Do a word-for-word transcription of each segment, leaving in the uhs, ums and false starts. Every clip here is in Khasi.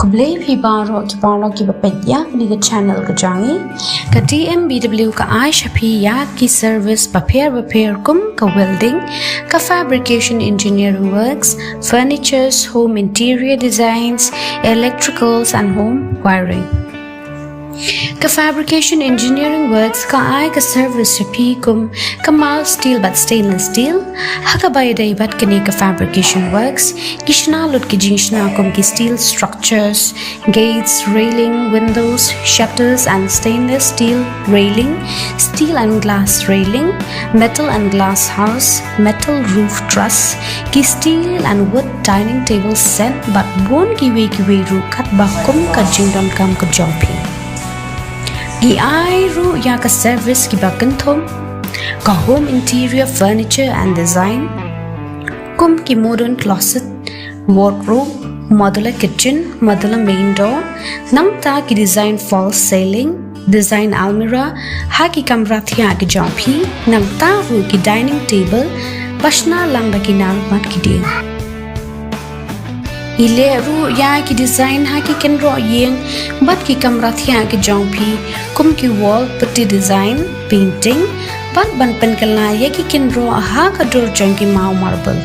Khublei phi baroh ki paralok kiba peit ïa kane ka channel ka jong ngi. Ka D M B W ka ai sha phi ïa ki service bapher bapher kum ka welding, ka fabrication engineering works, furnitures, home interior designs, electricals and home wiring. Ka fabrication engineering works ka ai ka service sha phi kum ka mild steel bad stainless steel. Ha kaba ïadei bad kane ka fabrication works, ki shna lut ki jingshna kum ki steel structures, gates, railing, windows, shutters and stainless steel railing, steel and glass railing, metal and glass house, metal roof truss, ki steel and wood dining table set bad bun kiwei kiwei ruh katba kum ka jingdonkam ka jong phi. Ngi ai ruh ïa ka service kiba kynthum, ka home interior furniture and design, kum ki modern closet, wardrobe, modular kitchen, modular main door, nangta ki design false ceiling, design almirah ha ki kamra thiah ki jong phi, nangta ruh ki dining table ba shna lang da ki nar bad ki dieng. Ngi leh ruh ïa ki design ha ki kynroh ïing bad ki kamra thiah ki jong phi, kum ki wall putty design, painting, bad ban pynkylla ïa ki kynroh ha ka dur jong ki maw marble.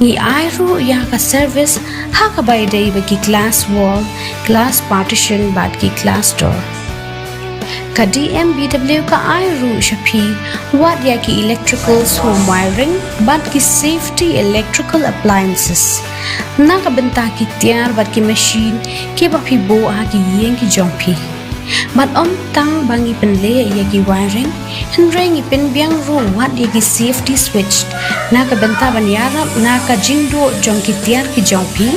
Ngi ai ruh ïa ka service ha kaba ïadei bad ki glass wall, glass partition bad ki glass door. Ka D M B W ka ai ruh sha phi wat ïa ki electricals, home wiring bad ki safety electrical appliances, na ka bynta ki tiar bad ki machine kiba phi buh ha ki ïing ki jong phi. Bad ym tang ba ngi pynleh ïa ki wiring, hynrei ngi pynbiang ruh wat ïa ki safety switch na ka bynta ban ïarap na ka jingduh jong ki tiar ki jong phi,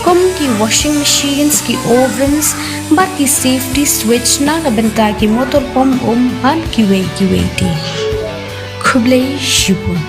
kum ki washing machines, ki ovens bad ki safety switch na ka bynta ki motor pump um bad kiwei kiwei de. Khublei shibun.